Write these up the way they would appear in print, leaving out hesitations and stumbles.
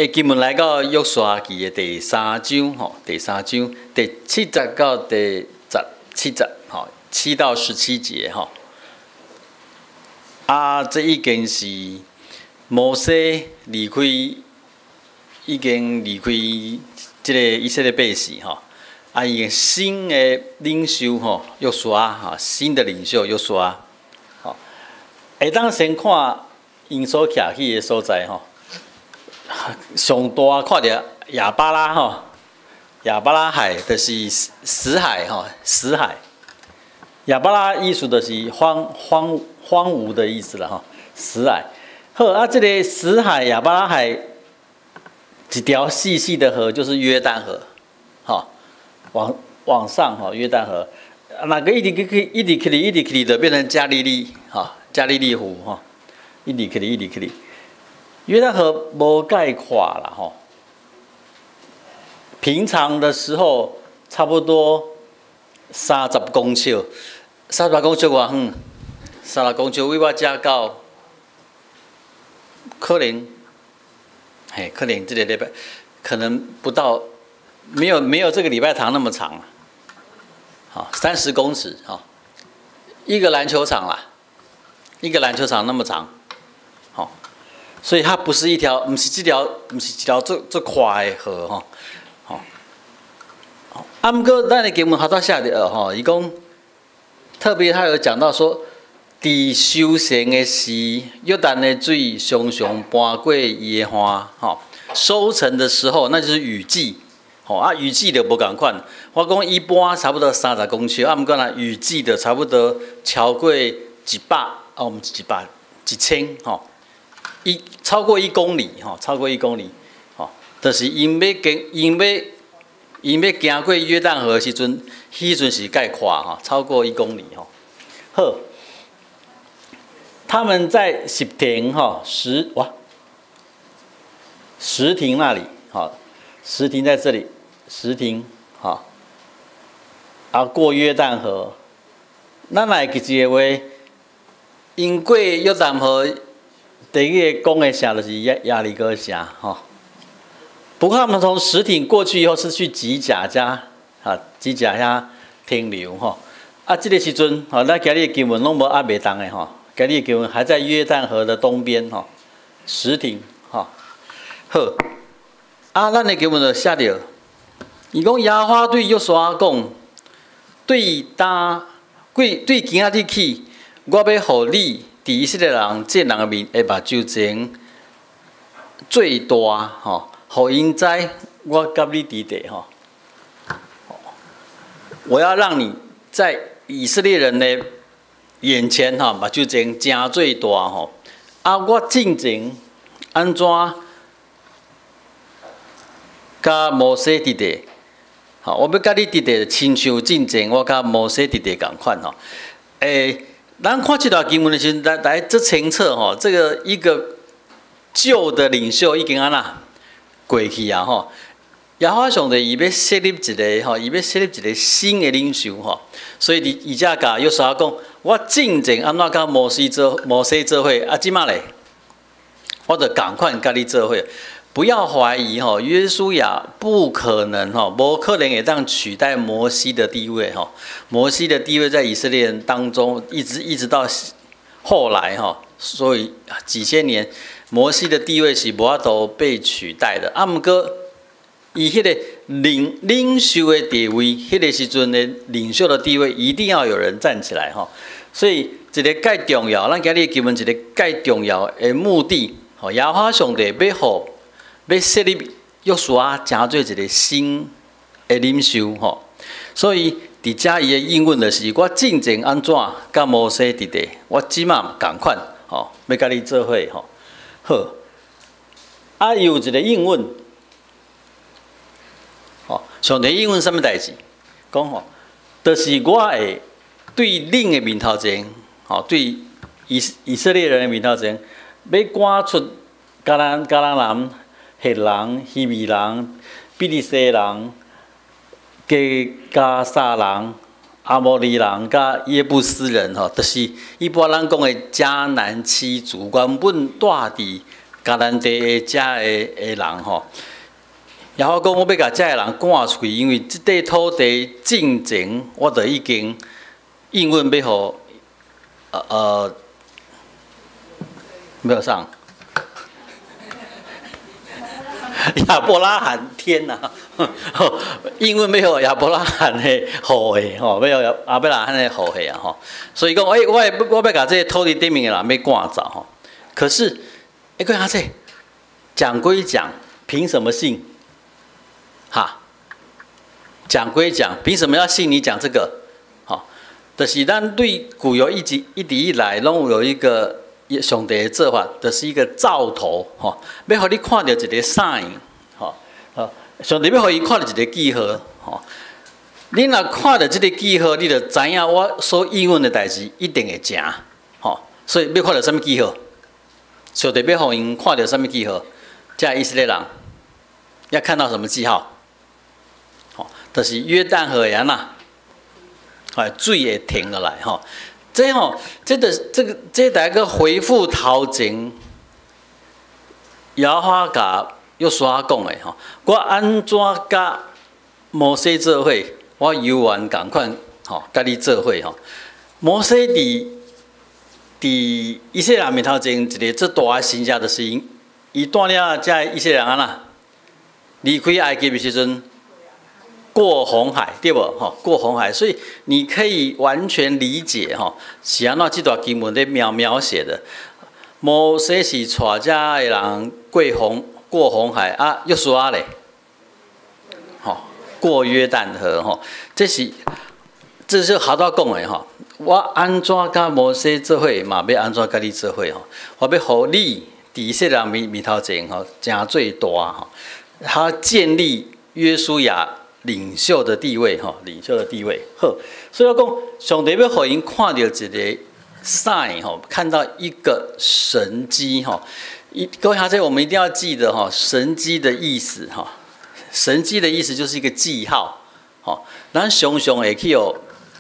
經文來到約書亞記的第三章吼，第三章第七節到第十七節吼，7到17節吼。啊，這已經是摩西離開，已經離開這个以色列百姓吼。啊，伊個新的領袖吼，約書亞吼，新的領袖約書亞，吼，會當先看𪜶所徛起的所在吼。上大看著亞巴拉吼，亞巴拉海就是死海吼，死海。亞巴拉意思就是荒蕪的意思啦吼，死海。好啊，這个死海亞巴拉海一條細細的河就是約旦河，吼，往上吼，約旦河，那個一直去一直去一直去就變成加利利吼，加利利湖吼，一直去一直去。約旦河無蓋闊啦吼，平常的時候差不多三十公尺，三十公尺偌遠？三十公尺位我遮到，可能，嘿，可能這个禮拜可能不到，沒有這個禮拜堂那麼長，好，30公尺哈，一個籃球場啦，一個籃球場那麼長。所以它不是一條，毋是這條，毋是一條足足寬的河吼，吼。啊，毋過咱的經文頭拄寫著吼，伊講特別他有講到說，佇收成的時，約旦的水常常湠過伊的岸，吼。收成的時候，那就是雨季，吼啊，雨季就無仝款。我講一般差不多三十公尺，啊，毋過若雨季就差不多超過一百，哦，毋是一百，1000，吼。超過一公里，吼，超過一公里，吼，就是𪜶欲經，𪜶欲行過約旦河的時陣，彼陣是蓋闊吼，超過一公里吼。好，他們在實亭吼，實亭那裡，好，實亭在這裡，實亭，好，啊過約旦河，咱來記一個話，𪜶過約旦河。第一个講的城就是耶利哥城，吼。不過他們從實亭過去以後，是去吉甲遮，哈，吉甲遐停留，吼。啊，這个時陣，吼，咱今日的經文攏無猶未動的，吼。今日的經文還在約旦河的東邊，吼。實亭，吼。好，啊，咱的經文就寫著，伊講耶和華對約書亞講，對今過對今仔日起，我欲予你佇以色列人眾人的面的目睭前做大，吼，予𪜶知我佮你佇咧，吼。我要讓你在以色列人的眼前，吼，目睭前誠做大，吼。啊，我進前按怎佮摩西佇咧，吼，我欲佮你佇咧，親像進前我佮摩西佇咧仝款，吼。咱看這段經文的時陣，來來足清楚吼，這个一個舊的領袖已經按怎過去啊吼。耶和華上帝伊欲設立一个吼，伊欲設立一个新的領袖吼。所以佇伊遮共約書亞講，我進前按怎佮摩西做伙，啊，這馬咧，我就仝款佮你做伙。不要懷疑吼，約書亞不可能吼，無可能會當取代摩西的地位吼。摩西的地位在以色列人當中，一直一直到後來吼，所以幾千年，摩西的地位是無法度被取代的。啊，毋過伊彼个領袖的地位，彼个時陣的領袖的地位，一定要有人站起來吼。所以一个蓋重要，咱今日經文一个蓋重要的目的，吼，耶和華上帝欲予欲設立約書亞成做一个新的領袖吼，所以佇遮伊的應允就是，我進前按怎佮摩西佇咧，我這馬仝款吼，欲佮你做伙吼。好，啊，伊有一个應允，吼，上帝應允啥物代誌？講吼，就是我會對恁的面頭前，吼，對以色列人的面頭前，欲趕出迦南人、赫人、希未人、比利洗人、吉迦撒人、亞摩利人、佮耶布斯人，吼，就是一般咱講的迦南七族，原本蹛佇迦南地的遮的人吼。耶和華講，我欲共遮的人趕出去，因為這塊土地進前我就已經應允欲予，沒有上。亞伯拉罕天哪，應允欲予亞伯拉罕的後裔吼，欲予亞伯拉罕的後裔啊吼。所以講，欸，我欲共這个土地頂面的人欲趕走吼。可是，欸，各位阿姐，講歸講，憑什麼信？哈，講歸講，憑什麼要信你講這個？好，就是咱對舊約一直一直以來，攏有一個上帝的做法，就是一個兆頭，吼，欲予你看著一個 sign，吼，上帝欲予伊看著一個記號，吼，你若看著這個記號，你就知影我所應允的代誌一定會成，吼，所以欲看著啥物記號？上帝欲予𪜶看著啥物記號？這以色列人要看到什麼記號？就是約旦河按怎，哎，水會停落來吼。這吼，這個這個這來個回復頭前，耶和華共約書亞講的吼，我按怎佮摩西做伙，我猶原仝款吼，佮你做伙吼。摩西佇以色列人面頭前一个足大的神跡，就是伊帶領遮以色列人按怎離開埃及的時陣，過紅海，對無？吼，過紅海，所以你可以完全理解吼，是按怎這段經文咧描寫的。摩西是帶遮的人過紅海啊，約書亞咧，吼，過約旦河吼，這是好多講的吼。我按怎佮摩西做伙，嘛欲按怎佮你做伙吼。我欲予你佇以色列人面頭前吼，成做大吼。他建立約書亞領袖的地位，吼，領袖的地位。好，所以我講，上帝欲予𪜶看著一個 sign，吼，看到一個神蹟，吼。各位兄弟，我們一定要記得，吼，神蹟的意思，吼，神蹟的意思就是一個記號，吼。咱常常會去予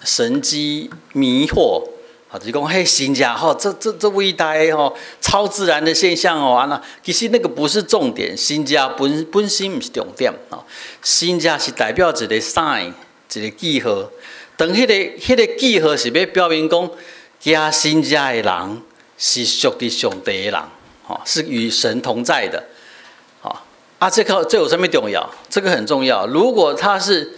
神蹟迷惑，啊，就是講，彼神蹟吼，這偉大的吼，超自然的現象哦，啊那其實那個不是重點，神蹟本身毋是重點，吼，神蹟是代表一個 sign，一個記號。當彼個記號是欲表明講，行神蹟的人是屬佇上帝的人，吼，是與神同在的，吼。啊，這個這有啥物重要？這個很重要。如果他是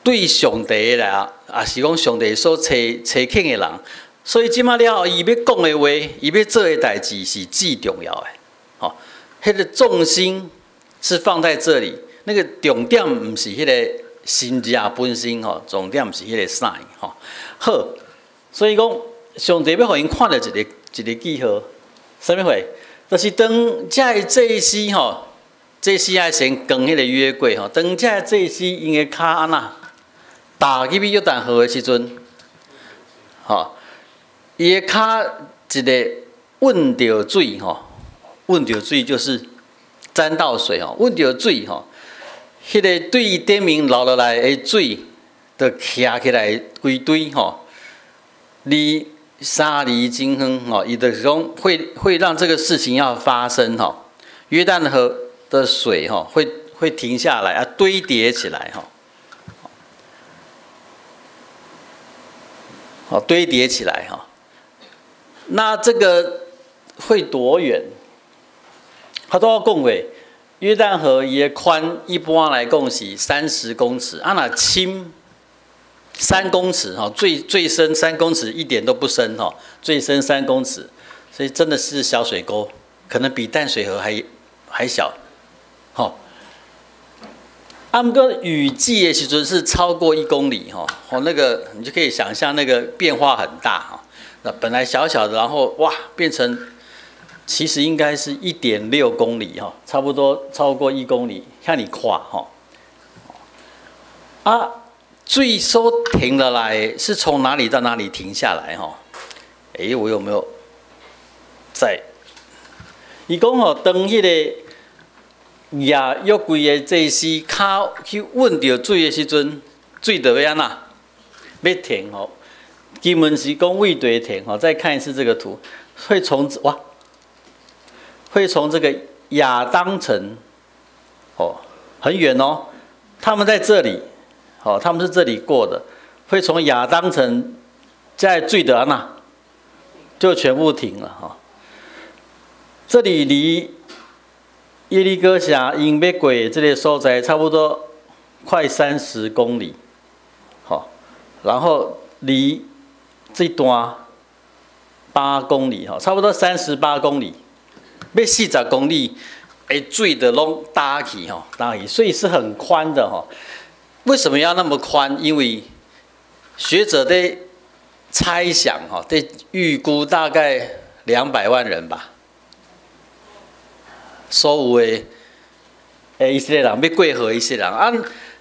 對上帝的人，也是講上帝所差遣的人，所以這擺了後，伊欲講的話，伊欲做的代誌是至重要的。吼，彼個重心是放在這裡，那個重點毋是彼個神蹟本身吼，重點是彼個 sign 吼。好，所以講上帝欲予𪜶看著一個一個記號，啥物貨？就是當遮个祭司吼，祭司愛先扛彼個約櫃吼，當遮個祭司𪜶的跤按怎踏入去約旦河的時陣，吼，伊的跤一个抡著水吼，抡著水就是沾到水吼，抡著水吼，彼个對頂面流落來的水，就徛起來規堆吼，離3里真遠吼，伊就是講會讓這個事情要發生吼，約旦河的水吼會停下來啊，堆疊起來吼。好，堆疊起來哈。那這個會多遠？他都要講過，約旦河伊的寬一般來講是30公尺，啊若深三公尺哈，最深三公尺一點都不深哈，最深三公尺，所以真的是小水溝，可能比淡水河還小，吼。啊，毋過雨季的時陣是超過1公里哈，哦，那個你就可以想象那個變化很大哈。那本來小小的，然後哇變成，其實應該是1.6公里哈，差不多超過1公里，遐爾寬哈。啊，水所停下來是從哪裡到哪裡停下來哈？欸，我有沒有在？伊講吼，當彼個舉約櫃的祭司跤去抡著水的時陣，水就欲按怎？欲停吼。經文是講對佗停吼。再看一次這個圖，會從哇，會從這個亞當城，哦，很遠哦，他們在這裡，哦，他們是這裡過的，會從亞當城在最德那，就全部停了哈。這裡離耶利哥城𪜶欲過這個所在差不多快30公里，好，然後離這段八公里哈，差不多38公里，欲40公里，的水就攏焦去吼，焦去，所以是很寬的哈。為什麼要那麼寬？因為學者的猜想哈，的預估大概200萬人吧。所有的以色列人欲過河，以色列人啊，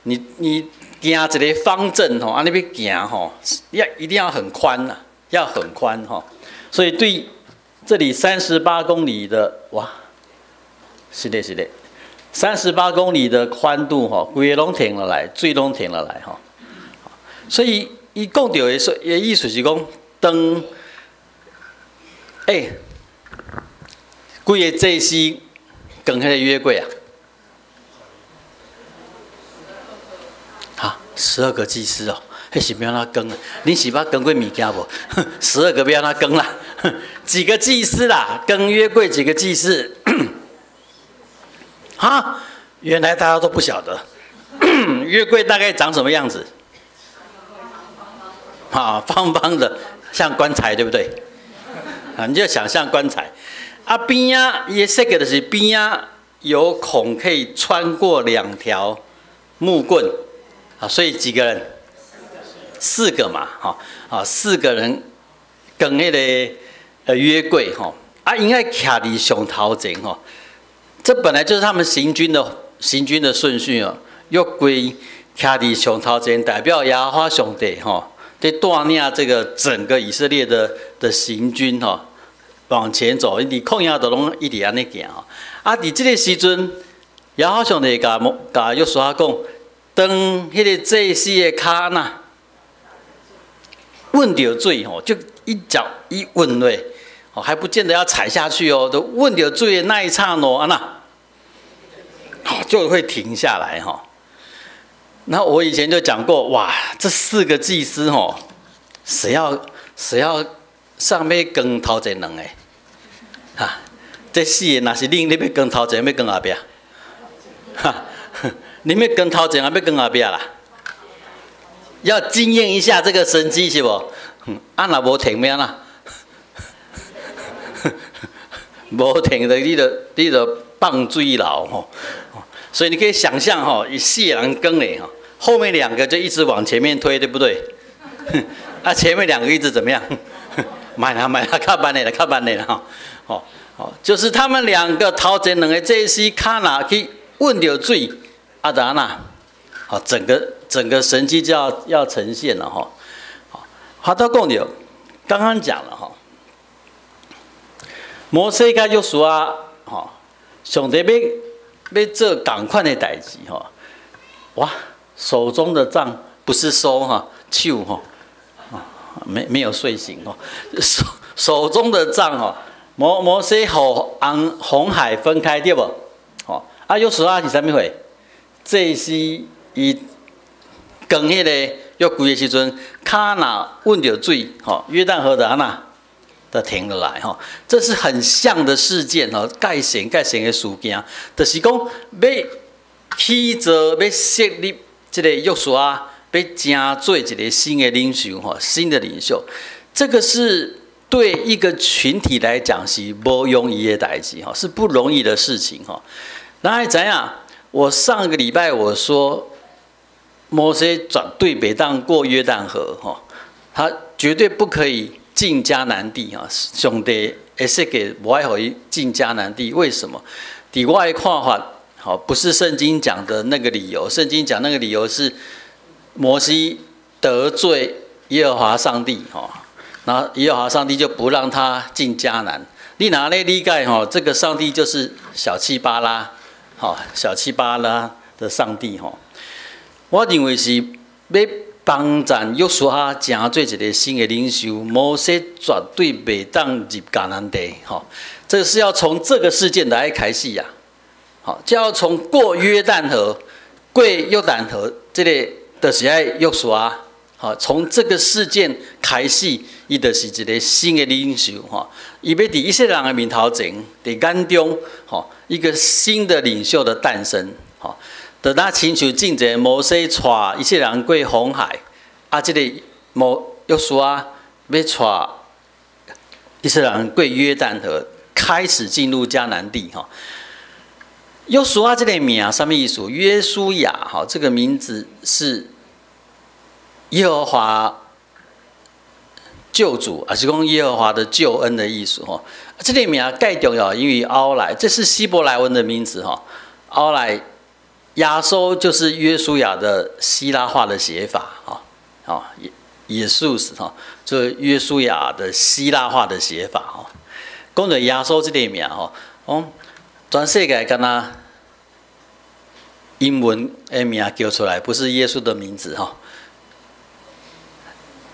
你行一個方陣吼，啊，你欲行吼，要一定要很寬吶，要很寬吼。所以對這裡三十八公里的哇，是的，是的，三十八公里的寬度吼，規个攏停落來，水攏停落來吼。所以伊講著的說，的意思是講，當幾个祭司扛彼个約櫃啊？哈，12個祭司哦，彼是欲按怎扛？你是捌扛過物件無？12個欲按怎扛啦？幾個祭司啦？扛約櫃幾個祭司？哈，原來大家都不曉得，約櫃大概長什麼樣子？啊，方方的，像棺材，對不對？啊，你就想象棺材。啊，邊仔，伊的設計就是邊仔有孔可以穿過兩條木棍，啊，所以幾個人？四個嘛，哈，啊，四個人扛彼個約櫃，吼，啊，應該徛佇上頭前，吼，這本來就是他們行軍的順序哦。約櫃徛佇上頭前，代表耶和華上帝，吼，在帶領這個整個以色列的行軍，吼，往前走，佇曠野都攏一直按呢行吼。啊，佇這個時陣，耶和華上帝共約書亞講，當彼個祭司的跤若吻著水吼，就一腳一吻落，哦，還不見得要踩下去哦，都吻著水的那一剎那，按怎，好就會停下來哈。那我以前就講過，哇，這四個祭司吼，誰要上欲扛頭前兩個？哈，這四個若是恁，你欲扛頭前，欲扛後壁？哈，你欲扛頭前，抑欲扛後壁啦？要經驗一下這個神蹟是無？啊，若無停欲按怎？無停的，你就放水流吼。所以你可以想象吼，伊四個人扛咧吼，後面兩個就一直往前面推，對不對？啊，前面兩個一直怎麼樣？慢啦慢啦，較慢的啦，較慢的啦吼。哦哦，就是他們兩個頭前兩個祭司跤若去吻著水，啊，就按怎？好，整個神蹟就要呈現了哈。好，好，到講著，剛剛講了哈，摩西佮約書亞，吼，上帝欲做仝款的代誌吼，哇，手中的杖不是收哈，手哈，沒有睡醒哦，手中的杖吼，摩西予紅海分開對無？吼，啊，約書亞是啥物貨？這是伊扛彼個約櫃的時陣，跤若吻著水，吼，約旦河就按怎？就停落來吼，這是很像的事件吼，蓋線蓋線的事件，就是講欲起造欲設立這個約書亞，欲成做一個新的領袖吼，新的領袖，這個是對一個群體來講是無容易的代誌吼，是不容易的事情吼。咱愛知影，我上個禮拜我說，摩西絕對袂當過約旦河吼，他絕對不可以進迦南地啊！上帝會設計無愛予伊進迦南地，為什麼？佇我的看法，好，不是聖經講的那個理由。聖經講那個理由是摩西得罪耶和華上帝，哈，然後耶和華上帝就不讓他進迦南。你若按呢理解吼？這個上帝就是小氣巴拉，吼，小氣巴拉的上帝，吼。我認為是欲幫贊約書亞成做一個新的領袖，摩西絕對袂當入迦南地，吼，這這是要從這個事件來開始呀。好，就要從過約旦河、過約旦河，這个就是愛約書亞。好，從這個事件開始，伊就是一個新的領袖。吼，伊欲佇以色列人的面頭前，佇眼中，吼，一個新的領袖的誕生。吼，就若親像進前摩西帶以色列人過紅海，啊，這個摩約書亞欲帶以色列人過約旦河，開始進入迦南地。吼，約書亞這個名啥物意思？約書亞，哈，這個名字是耶和華救主，抑是講耶和華的救恩的意思吼。這個名蓋重要，因為後來這是希伯來文的名字吼。後來耶穌就是約書亞的希臘化的寫法哈，哦，耶穌是哈，就約書亞的希臘化的寫法吼。講到耶穌這個名吼，講全世界敢若英文的名叫出來，不是耶穌的名字哈。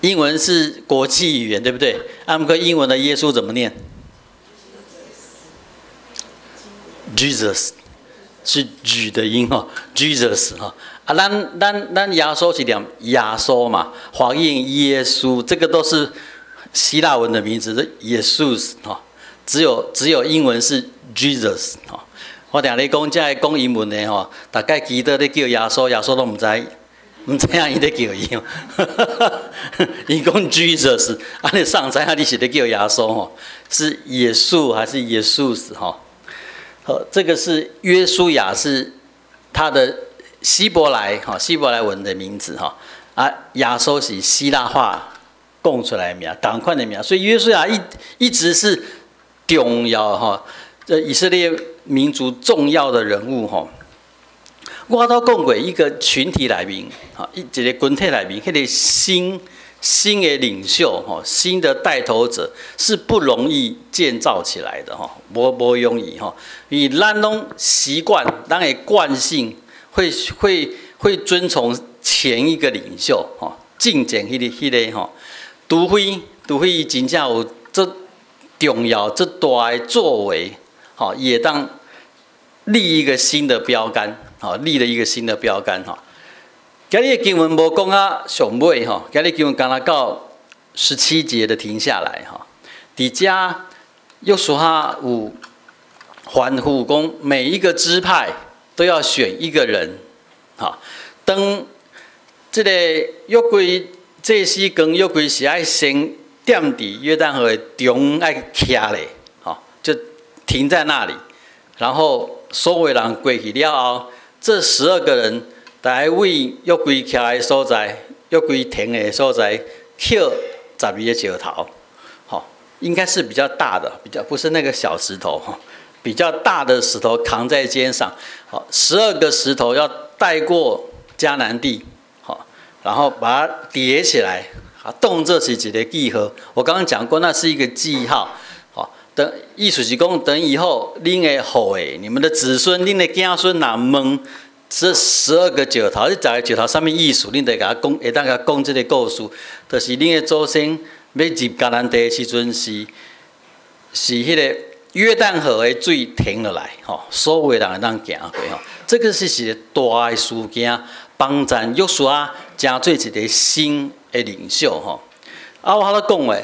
英文是國際語言，對不對？啊，毋過英文的耶穌怎麼念？Jesus 是 G 的音哦，Jesus 哈。啊，咱咱咱耶穌是念耶穌嘛，華語耶穌，這個都是希臘文的名字，是耶穌哈。只有英文是 Jesus 哈。我定咧講，這个講英文的吼，大概記得咧叫耶穌，耶穌攏毋知。毋知影伊咧叫伊，伊講 Jesus，啊你啥人知影你是咧叫耶穌吼？是耶穌還是耶穌吼？好，這個是約書亞，是他的希伯來哈希伯來文的名字哈。啊，耶穌是希臘話講出來的名，仝款的名，所以約書亞一直是重要哈，這以色列民族重要的人物哈。我都講過，一個群體內面，哈，一個群體內面，彼个新的領袖，哈，新的帶頭者是不容易建造起來的，哈，無容易，哈。因為咱攏習慣，咱的慣性會遵從前一個領袖，哈，進前彼个吼，除非伊真正有這重要、這大的作為，吼，伊會當立一個新的標杆。好，立了一個新的標杆哈。今日的經文無講啊上尾吼，今日經文敢若到17節的停下來哈。佇遮約書亞有吩咐講，每一個支派都要選一個人，哈。當這个約櫃祭司扛約櫃是愛先踮佇約旦河的中愛徛咧，吼，就停在那裡，然後所有人過去了後，這12個人來為約櫃徛的所在、約櫃停的所在，抾12個石頭，吼，應該是比較大的，比較不是那個小石頭，比較大的石頭扛在肩上，好，十二個石頭要帶過迦南地，好，然後把它疊起來，啊，當做是一個記號。我剛剛講過，那是一個記號，好，等意思是講，等以後恁的後裔、你們的子孫、恁的子孫若問這十二個石頭，這十個石頭啥物意思？恁就共伊講，會當共伊講這個故事，就是恁的祖先欲入迦南地的時陣是彼个約旦河的水停落來，吼，所有人會當行過，吼，這個是一個大的事件，幫贊約書亞成做一個新的領袖，吼。啊，我咧講話，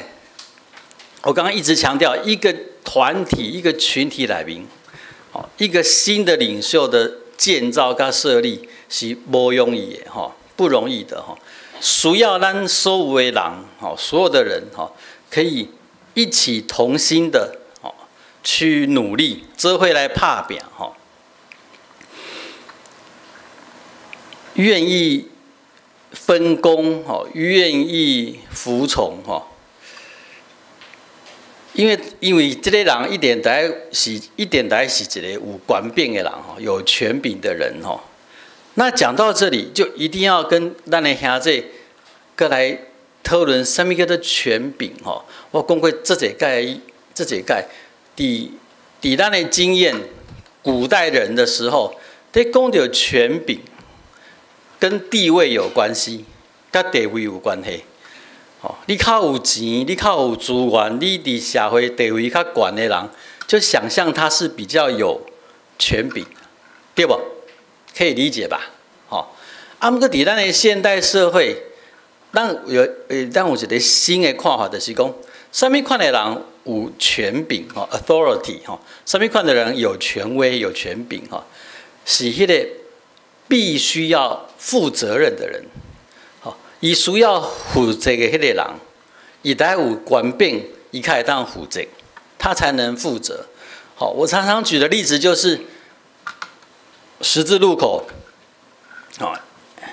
我剛剛一直強調，一個團體、一個群體內面，吼，一個新的領袖的建造佮設立是無容易的，吼，不容易的，吼。需要咱所有的人，吼，所有的人，吼，可以一起同心的去努力，做伙來拍拚吼，願意分工吼，願意服從吼，因為這個人一定得是一個有權柄的人吼，有權柄的人吼。那講到這裡，就一定要跟咱的兄弟閣來討論啥物叫做權柄吼。我講過這濟擺，這濟擺。佇咱的經驗，古代人的時候，佇講著權柄，跟地位有關係，佮地位有關係。吼，你較有錢，你較有資源，你佇社會地位較懸的人，就想象他是比较有權柄，對無？可以理解吧？吼，啊，毋過佇咱的現代社會，咱有一個新的看法，就是講，啥物款的人有權柄吼，authority 吼，啥物款的人有權威、有權柄吼，是彼個必須要負責任的人，吼，伊需要負責的彼個人，伊才有權柄，伊較會當負責，他才能負責。好，我常常舉的例子就是十字路口，啊，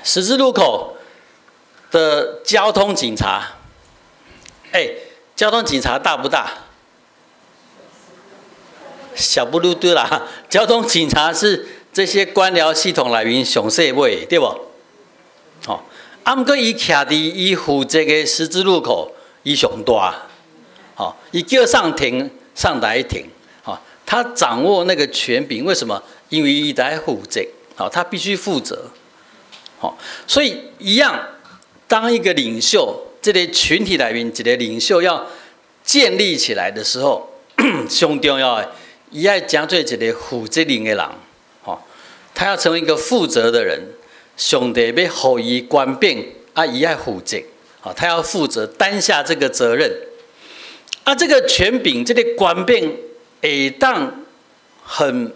十字路口的交通警察，哎，交通警察大不大？小不魯嘟啦！交通警察是這些官僚系統內面上細尾，對無？吼，啊，毋過伊徛佇伊負責的十字路口，伊上大，吼，伊叫啥停，啥就愛停，吼，他掌握那個權柄，為什麼？因為伊在負責，好，他必須負責，好，所以一樣，當一個領袖，這個群體內面一個領袖要建立起來的時候，上重要的，伊愛成做一個負責任的人，吼，他要成為一個負責的人，上帝欲予伊權柄，啊，伊愛負責，好，他要負責擔下這個責任，啊，這個權柄，這個權柄會當很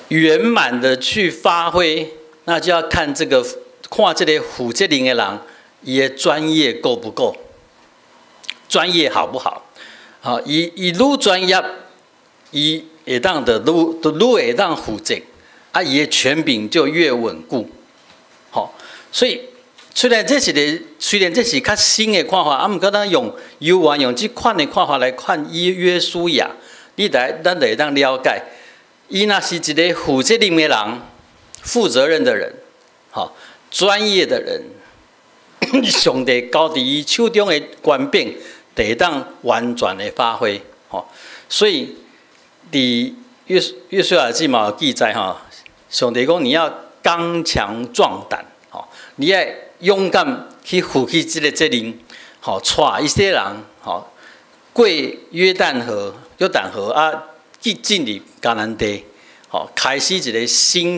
圓滿的去發揮，那就要看這個看這個負責任的人，伊的專業夠不夠，專業好不好？好，伊愈專業，伊會當的愈就愈會當負責，啊，伊的權柄就越穩固。好，所以雖然這是較新的看法，啊，毋過咱用猶原用這款的看法來看約書亞，咱就會當了解，伊若是一個負責任的人，負責任的人，好，專業的人，上帝交佇伊手中的權柄，就會當完全的發揮，吼。所以佇約書亞記嘛有記載吼，上帝講你要剛強壯膽，吼，你愛勇敢去負起這個責任，吼，帶以色列人，吼，過約旦河啊，進入迦南地，吼，開始一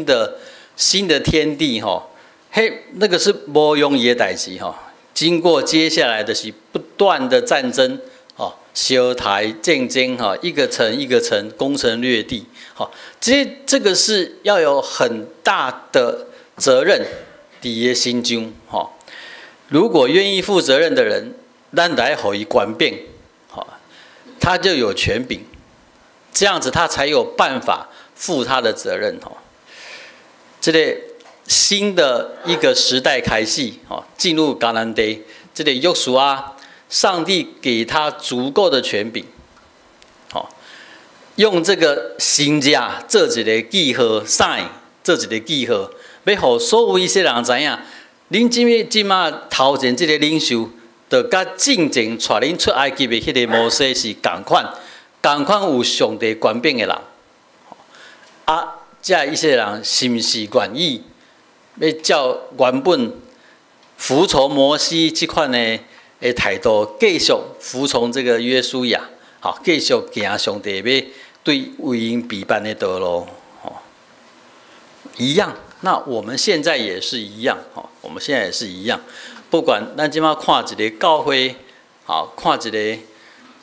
個新的天地，吼，彼那個是無容易的代誌，吼。經過接下來的是不斷的戰爭，哦，相刣戰爭，哈，一個城一個城攻城略地，好，這個是要有很大的責任佇伊的身上，吼。如果願意負責任的人，咱來予伊權柄，好，他就有權柄，這樣子他才有辦法負他的責任，吼。這個新的一個時代開始，哦，進入迦南地，這個約書亞，上帝給他足夠的權柄，好，用這個神跡做一個記號，sign 做一個記號，欲予所有以色列人知影，恁這馬頭前這個領袖，就佮進前帶恁出埃及的彼個摩西是仝款，仝款有上帝權柄的人，啊，這以色列人是毋是願意欲照原本服從摩西這款的態度，繼續服從這個約書亞，好，繼續行上帝欲對為𪜶備辦的道路，吼，一樣。那我們現在也是一樣，吼，我們現在也是一樣。不管咱這馬看一個教會，好，看一個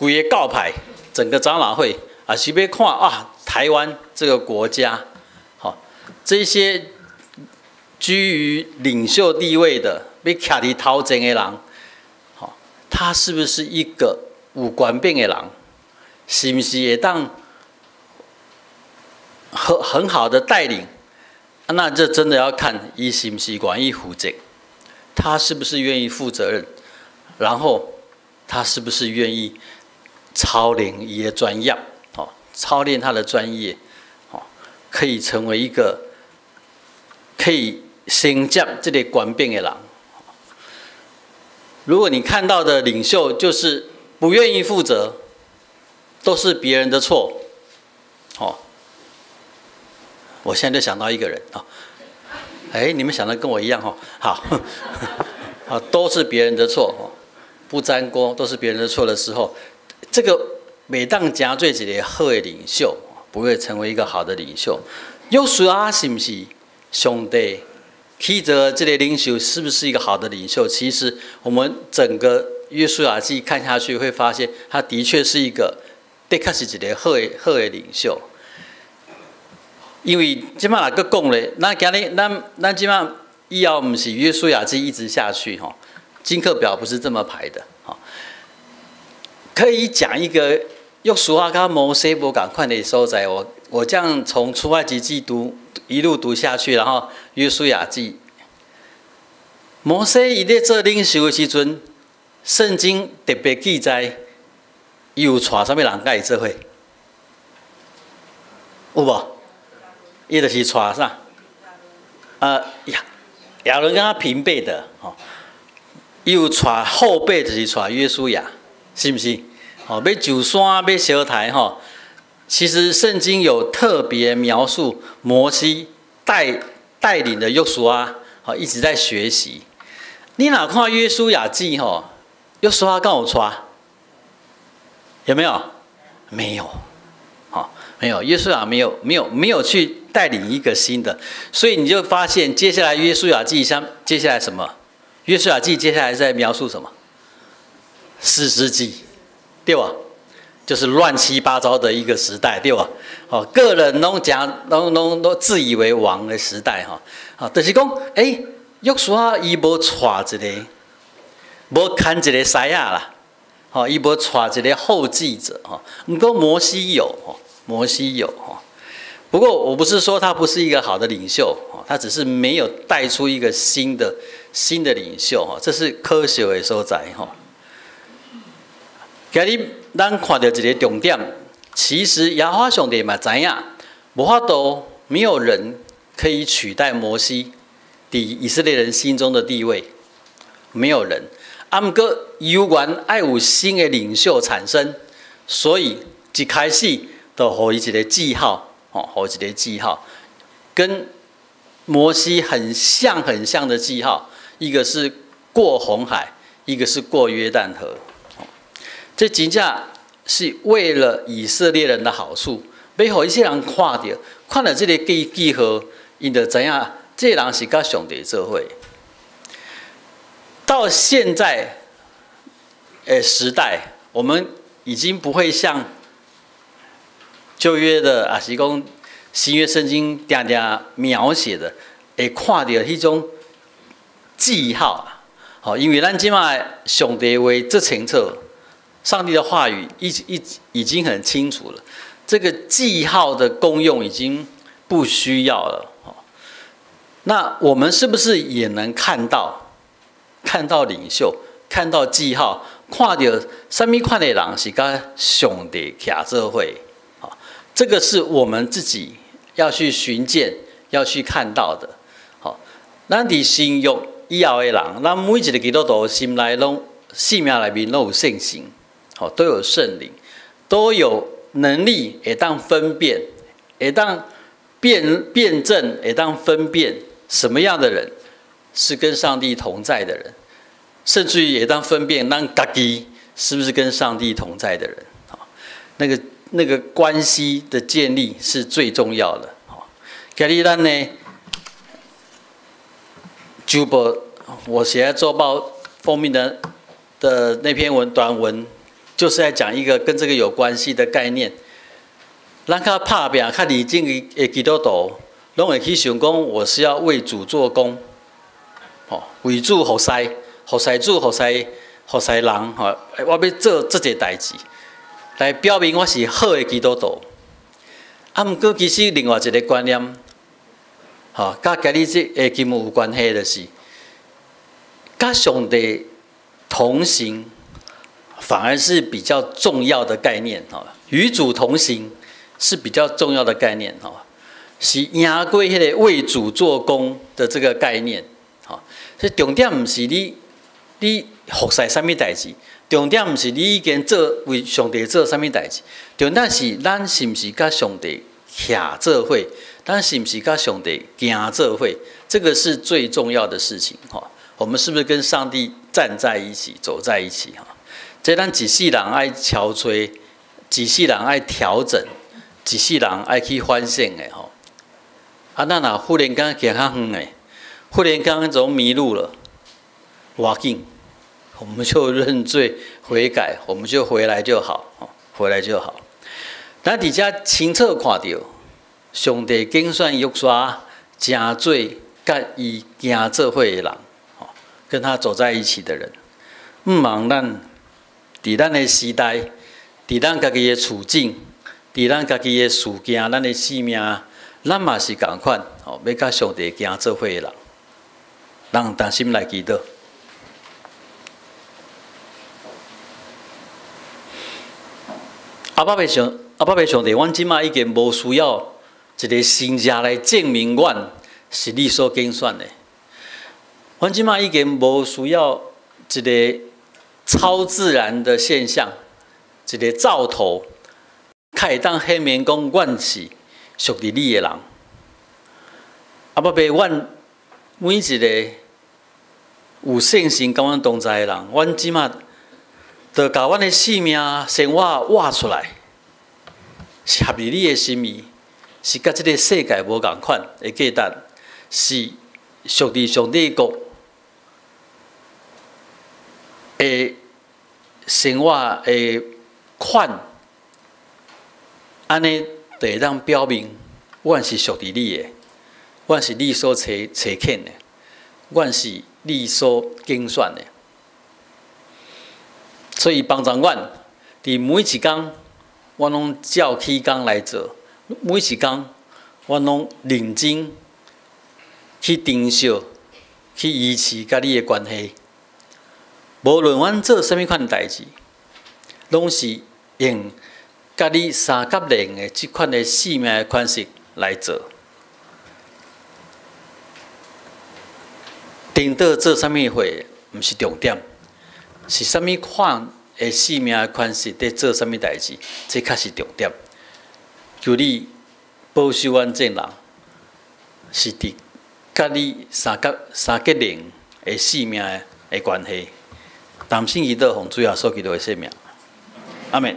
規個教派，整個長老會，啊，是欲看啊，台灣這個國家，好，這些居於領袖地位的，欲徛佇頭前的人，好，他是不是一個有權柄的人？是毋是會當很好的帶領？那這真的要看伊是毋是願意負責，他是不是願意負責任，然後他是不是願意操練伊的專業，哦，操練他的專業，哦，可以成為一個可以承接這個權柄的人。如果你看到的領袖就是不願意負責，都是別人的錯，哦。我現在就想到一個人啊，哎，你們想的跟我一樣哈，好，啊，都是別人的錯，不沾鍋，都是別人的錯的時候，這個袂當成做一个好的領袖，不會成為一個好的領袖。約書亞是毋是上帝起做這个領袖，是不是一個好的領袖？其實我們整個約書亞記看下去，會發現他的確是一個，的確是一个好的領袖。因為這擺若閣講咧，咱今日咱這擺以後毋是約書亞記一直下去吼，經課表不是這麼排的吼。可以講一個約書亞佮摩西無仝款的所在，我這樣從出埃及記讀一路讀下去，然後約書亞記，摩西伊咧做領袖的時陣，聖經特別記載，伊有帶啥物人佮伊做伙？有無？伊就是帶啥？亞亞倫跟他平輩的，吼，伊有帶後輩，就是帶約書亞，是毋是？吼，欲上山，欲相刣，吼。其實聖經有特別描述摩西帶領的約書亞，吼，一直在學習。你若看約書亞記，吼，約書亞敢有帶？有沒有？沒有，好，沒有。約書亞沒有去帶領一個新的，所以你就發現接下來約書亞記像接下來什麼？約書亞記接下來在描述什麼？士師記，對吧？就是亂七八糟的一個時代，對吧？哦，個人攏講攏攏攏自以為王的時代，哈，啊，就是講，欸，約書亞伊無帶一个，無牽一个師仔啦，吼，伊無帶一个後繼者，吼，毋過摩西有，吼，摩西有，吼。不過我不是說他不是一個好的領袖，他只是沒有帶出一個新的領袖，吼，這是可惜的所在，吼。今日咱看著一个重點，其實耶和華上帝嘛知影，無法度，沒有人可以取代摩西佇以色列人心中的地位，沒有人。啊，毋過猶原愛有新的領袖產生，所以一開始就予伊一个記號，吼，予一个記號，跟摩西很像很像的記號，一個是過紅海，一個是過約旦河。這真正是為了以色列人的好處，欲予以色列人看著，看著這个記號，𪜶就知影這个人是佮上帝做伙。到現在，時代，我們已經不會像舊約的啊，是講新約聖經定定描寫的，會看著彼種記號。好，因為咱這擺上帝話足清楚，上帝的話語已經很清楚了，這個記號的功用已經不需要了。那我們是不是也能看到領袖，看到記號，看著啥物款的人是佮上帝徛做伙？好，這個是我們自己要去尋見、要去看到的。好，咱佇新約以後的人，咱每一个基督徒心內攏性命內面攏有聖神，好，都有聖靈，都有能力會當分辨，會當辨證，會當分辨什麼樣的人是跟上帝同在的人，甚至於會當分辨咱家己是不是跟上帝同在的人。那個關係的建立是最重要的。好，今日咱呢，週報我寫在週報封面的那篇文短文，就是在講一個跟這個有關係的概念。咱較拍拚、較認真的基督徒，攏會去想講，我是要為主做工，吼，為主服侍，服侍主，服侍人，吼，我欲做這個代誌，來表明我是好的基督徒。啊，毋過其實另外一个觀念，吼，佮今日這个經文有關係，就是佮上帝同行，反而是比較重要的概念，吼，與主同行是比較重要的概念，吼，是贏過彼个為主做工的這個概念，吼，所以重點毋是你服侍啥物代誌，重點毋是你已經做為上帝做啥物代誌，重點是咱是毋是佮上帝徛做伙，咱是毋是佮上帝行做伙，這個是最重要的事情，吼。我們是不是跟上帝站在一起，走在一起？哈，這咱一世人愛敲揣一世人愛調整，一世人愛去反省的吼。啊，咱若忽然間行較遠的，忽然間總迷路了，無要緊，我們就認罪悔改，我們就回來就好，回來就好。咱佇遮清楚看著，上帝揀選約書亞成做佮伊行做伙的人，跟他走在一起的人。毋望咱佇咱的時代，佇咱家己的處境，佇咱家己的事件，咱的生命，咱嘛是仝款，吼，欲佮上帝行做伙的人。咱同心來祈禱。阿爸父上帝，阮這馬已經無需要一个神跡來證明阮是你所揀選的。阮這馬已經無需要一个超自然的現象，一个兆頭，較會當顯明講阮是屬佇你的人。阿爸父，阮每一个有聖神佮阮同在的人，阮這馬就共阮的生命生活活出來，是合佇你的心意，是佮這个世界無仝款的價值，是屬佇上帝國的生活的款，按呢就會當表明，阮是屬佇你的，阮是你所差遣的，阮是你所揀選的。所以幫助阮，佇每一工，阮攏照起工來做；每一工，阮攏認真去珍惜、去維持佮你的關係。無論阮做啥物款代誌，攏是用佮你三角戀的這款的生命的款式來做。顛倒做啥物貨，毋是重點。是啥物款的生命的款式佇做啥物代誌，這較是重點。求你保守阮眾人，是佇佮你三角戀的生命的關係。同心祈禱，奉主耶穌基督的聖名，阿們。